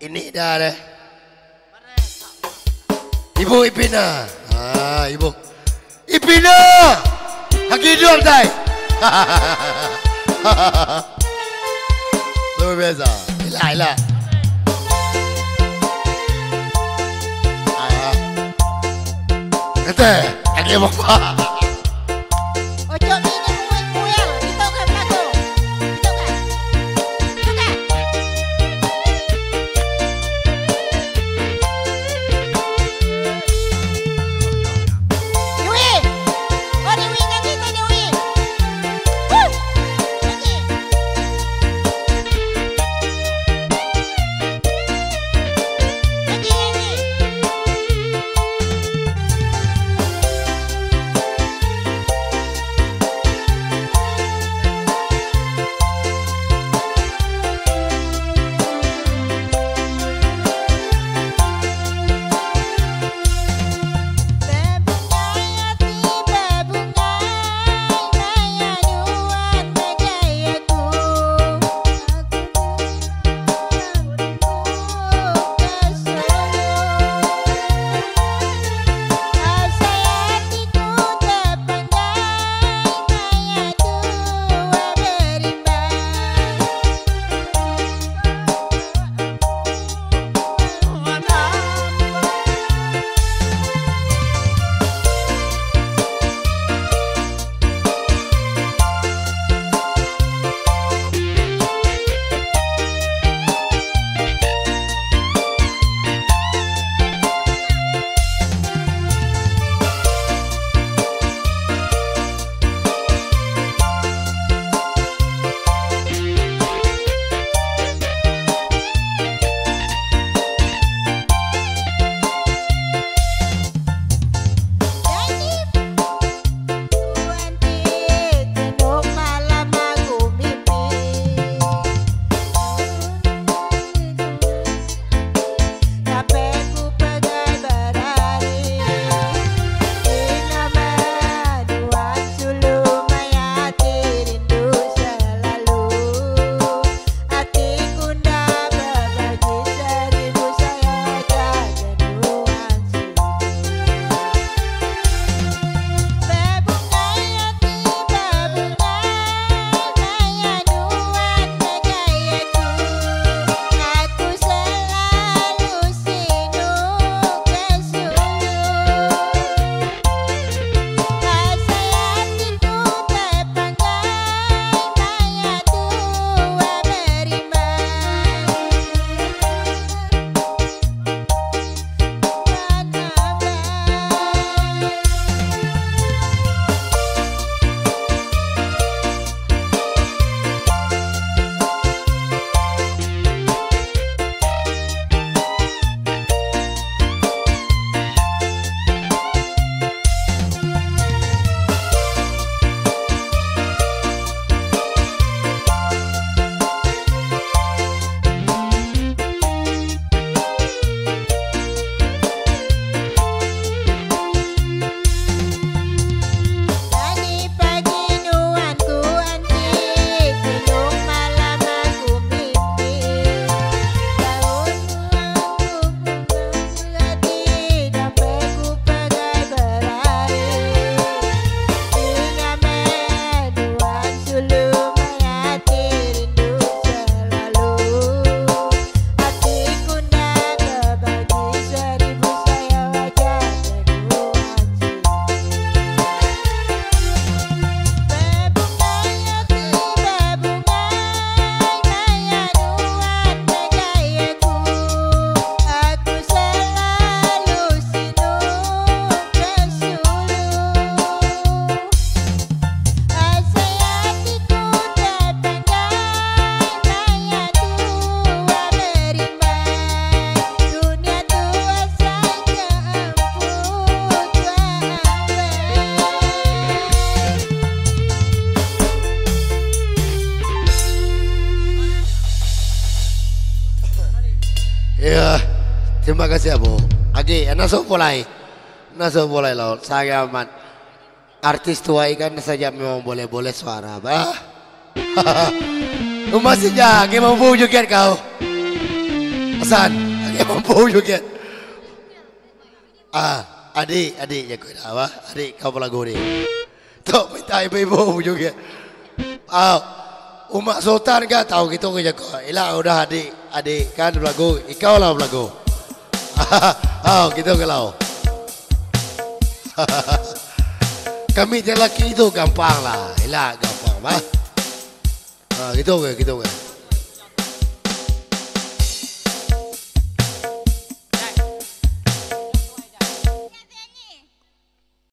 Ini dah deh. Ibu Ipina. Ah, ibu. Ipina. Lagi hidup tai. Luar biasa. Ila ila. Ah. Kata, lagi apa? Ojo ini muel-muel, itu kan lagu. Itu kan. Itu kan. Dewi. Oh Dewi nyanyi tu Dewi. Wuh. Nyanyi. Nyanyi nyanyi. Bebungai hati bebungai maya nuan ngagai aku. Aku ke Solo. Asai hatiku terpandai maya tua berimbai. Jadi Tuan tenung malam aku mimpi. Sampai ku pegai berari. Ingat menduan sulu mayati rindu selalu. Hatiku ndak berbagi 1000 saya jaga nuan situ. Bebungai hati bebungai maya nuan ngagai aku. Aku selalu sinu ke Sulu. Asai hatiku terpandai maya tua berimbai. Tuan ambai. Tadi pagi nuanku anti, tenung malam aku mimpi. Bangun nuanku hati, sampai ku pegai berlari. Ingat menduan sulu mayati rindu selalu. Hatiku ndak berbagi 1000 saya wajah nuan situ. Bebungai hati bebungai maya nuan ngagai aku. Aku selalu sinu ke Sulu. Asai hatiku terpandai maya tua berimbai. Dunia tua saja ampun tua ambai. Ya, terima kasih Abu. Agi, naso bolai. Naso bolai laut. Saya amat. Artis tua ikan saja memang boleh-boleh suara, bah. Masih jaga mau bujuk kau. Asan, agi mampu joget. Ah, adik, adik jaku ida bah. Adik kau belagu ni. Tok minta ibu-ibu joget. Ah, Umak Sultan ka tau gitu ke jaku. Ila udah adik, adik kan belagu, ikau lah belagu. Ah, gitu ke lau. Kami lelaki tu gampang lah. Ila gampang bah. Ah, gitu ke, gitu ke.